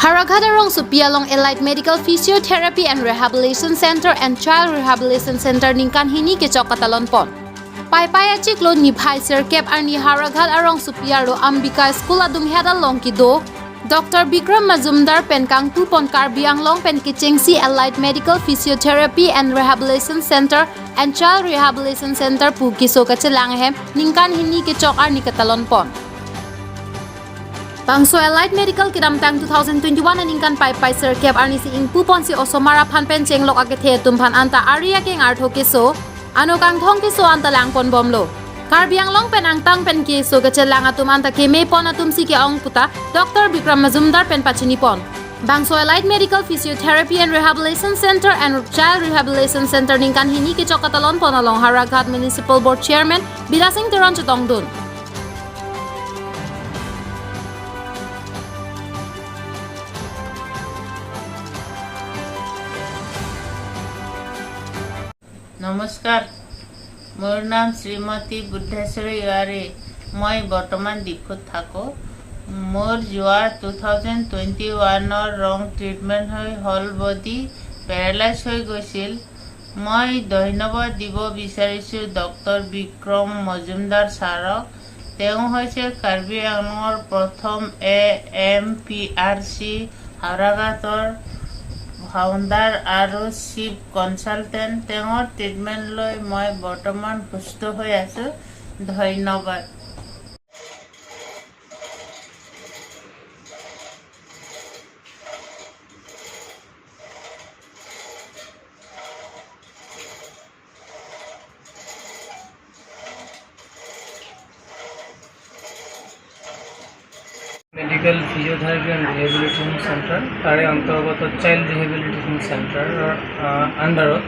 Howraghat arong Supia long Allied Medical Physiotherapy and Rehabilitation Center and Child Rehabilitation Center ningkan hini ke chok katalon pon. Pai pai achik lo ni bhai sir kep arni Howraghat arong Supia ro Ambika School adum heda long ki do Dr. Bikram Majumdar pen kang tu pon Karbi Anglong pen ki chengsi Allied Medical Physiotherapy and Rehabilitation Center and Child Rehabilitation Center pu ki so ka chelang hem ningkan hini ke chok arni katalon pon. Bangso Allied Medical kidam tang 2021 ningkan pai pai sir kep arni si ingpu pon si osomara phan pen cheng lok ake the tum phan anta aria keng ar tho ke so ano kang thong ke so anta lang pon bom lo Karbi Anglong pen ang tang pen ke so ke chelang atum anta ke me pon atum si ke ong puta Dr. Bikram Majumdar pen pachini pon. Bangso Allied Medical Physiotherapy and Rehabilitation Center and Child Rehabilitation Center ningkan hini ke chokatalon pon along Howraghat Municipal Board Chairman Bilasing Teron Chetong Dun. নমস্কাৰ, মোৰ নাম শ্ৰীমতী বুদ্ধেশ্বৰী ৱাৰী। মই বৰ্তমান ডিফুত থাকোঁ। মোৰ যোৱা 2021ৰ ৰং ট্ৰিটমেণ্ট হৈ হোল বডি পেৰালাইজ হৈ গৈছিল। মই ধন্যবাদ দিব বিচাৰিছোঁ ডক্টৰ বিক্ৰম মজুমদাৰ ছাৰক। তেওঁ হৈছে কাৰ্বি আংলঙৰ প্ৰথম এএমপিআৰচি হাওৰাঘাটৰ ফাউণ্ডাৰ আৰু চিফ কনচালটেণ্ট। তেওঁৰ ট্ৰিটমেণ্ট লৈ মই বৰ্তমান সুস্থ হৈ আছোঁ। ধন্যবাদ। Medical physiotherapy and rehabilitation centre, তাৰে অন্তৰ্গত চাইল্ড ৰিহেবিলিটেশ্যন চেণ্টাৰৰ আণ্ডাৰত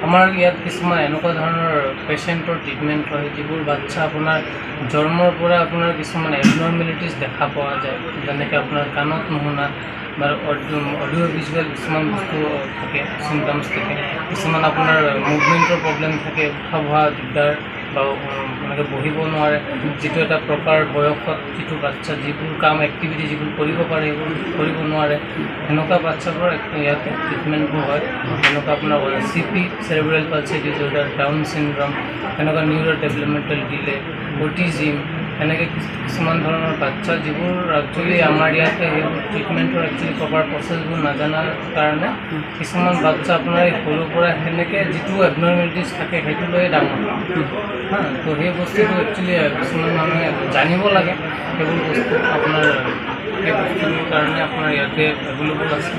আমাৰ ইয়াত কিছুমান এনেকুৱা ধৰণৰ পেচেণ্টৰ ট্ৰিটমেণ্ট হয়, যিবোৰ বাচ্ছা আপোনাৰ জন্মৰ পৰা আপোনাৰ কিছুমান এবনৰ্মেলিটিছ দেখা পোৱা যায়, যেনেকৈ আপোনাৰ কাণত নুশুনা বা অডিঅ' ভিজুৱেল কিছুমান বস্তু থাকে, চিমটমছ থাকে, কিছুমান আপোনাৰ মুভমেণ্টৰ প্ৰব্লেম থাকে, উঠা বহা দিগদাৰ বা এনেকৈ বহিব নোৱাৰে, যিটো এটা প্ৰপাৰ বয়সত যিটো বাচ্ছা যিবোৰ কাম এক্টিভিটি যিবোৰ কৰিব পাৰে সেইবোৰ কৰিব নোৱাৰে, সেনেকুৱা বাচ্ছাবোৰৰ ইয়াতে ট্ৰিটমেণ্টবোৰ হয়। তেনেকুৱা আপোনাৰ CP, cerebral palsy disorder, Down syndrome, সেনেকুৱা নিউৰ' ডেভেলপমেণ্টেল ডিলে, অটিজিম, এনেকৈ কিছুমান ধৰণৰ বাচ্ছা যিবোৰ একচুৱেলি আমাৰ ইয়াতে সেইবোৰ ট্ৰিটমেণ্টৰ একচুৱেলি প্ৰপাৰ প্ৰচেছবোৰ নাজানাৰ কাৰণে কিছুমান বাচ্ছা আপোনাৰ এই সৰুৰ পৰা সেনেকৈ যিটো এবনৰ্মেলিটিছ থাকে সেইটো লৈয়ে ডাঙৰ হয়। হা, তো সেই বস্তুটো একচুৱেলি কিছুমান মানুহে জানিব লাগে। সেইবোৰ বস্তু আপোনাৰ সেই বস্তুটোৰ কাৰণে আপোনাৰ ইয়াতে এভেইলেবল আছে।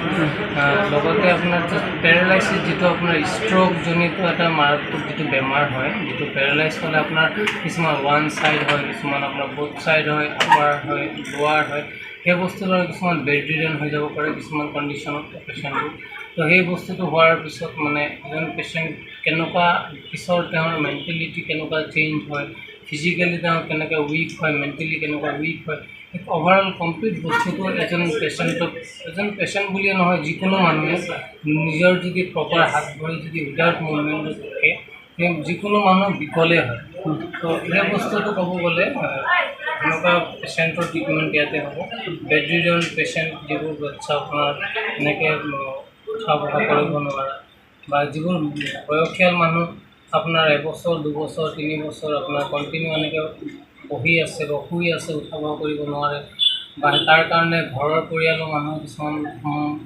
লগতে আপোনাৰ পেৰালাইচিছ, যিটো আপোনাৰ ষ্ট্ৰকজনিত এটা মাৰাত্মক যিটো বেমাৰ হয়, যিটো পেৰালাইজ হ'লে আপোনাৰ কিছুমান ওৱান ছাইড হয়, কিছুমান আপোনাৰ বোথ ছাইড হয়, আপাৰ হয়, লোৱাৰ হয়, সেই বস্তুৰ কিছুমান বেড ৰিডেন হৈ যাব পাৰে কিছুমান কণ্ডিশ্যনত পেচেণ্টবোৰ। তো সেই বস্তুটো হোৱাৰ পিছত মানে এজন পেচেণ্ট কেনেকুৱা পিছৰ তেওঁৰ মেণ্টেলিটি কেনেকুৱা চেঞ্জ হয়, ফিজিকেলি তেওঁ কেনেকৈ উইক হয়, মেণ্টেলি কেনেকুৱা উইক হয়, অভাৰঅল কমপ্লিট বস্তুটো এজন পেচেণ্টক, এজন পেচেণ্ট বুলিয়ে নহয়, যিকোনো মানুহে নিজৰ যদি প্ৰপাৰ হাত ভৰি যদি উইদাউট মুভমেণ্টত থাকে, সেই যিকোনো মানুহ বিকলেই হয়। তো সেই বস্তুটো ক'ব গ'লে এনেকুৱা পেচেণ্টৰ ট্ৰিটমেণ্ট ইয়াতে হ'ব। বেড ৰিডন পেচেণ্ট, যিবোৰ বাচ্ছা আপোনাৰ এনেকৈ উঠা বহা কৰিব নোৱাৰা বা যিবোৰ বয়সীয়াল মানুহ আপোনাৰ এবছৰ দুবছৰ 3 বছৰ আপোনাৰ কণ্টিনিউ এনেকৈ বহি আছে বা শুই আছে, উঠা বহা কৰিব নোৱাৰে বা তাৰ কাৰণে ঘৰৰ পৰিয়ালৰ মানুহ কিছুমান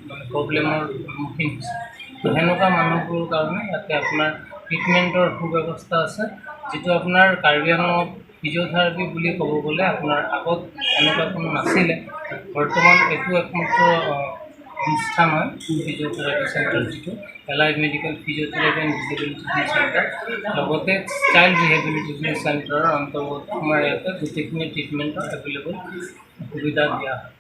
মানে প্ৰব্লেমৰ সন্মুখীন হৈছে, তো সেনেকুৱা মানুহবোৰৰ কাৰণে ইয়াতে আপোনাৰ ট্ৰিটমেণ্টৰ সুব্যৱস্থা আছে, যিটো আপোনাৰ কাৰ্বি আংলঙত ফিজিঅ'থেৰাপি বুলি ক'ব গ'লে আপোনাৰ আগত এনেকুৱা কোনো নাছিলে। বৰ্তমান এইটো একমাত্ৰ অনুষ্ঠান হয় ফিজিঅ'থেৰাপি চেণ্টাৰ, যিটো allied medical physiotherapy and rehabilitation centre, লগতে চাইল্ড ৰিহেবিলিটেশ্যন চেণ্টাৰৰ অন্তৰ্গত আমাৰ ইয়াতে গোটেইখিনি ট্ৰিটমেণ্টৰ এভেইলেবল সুবিধা দিয়া হয়।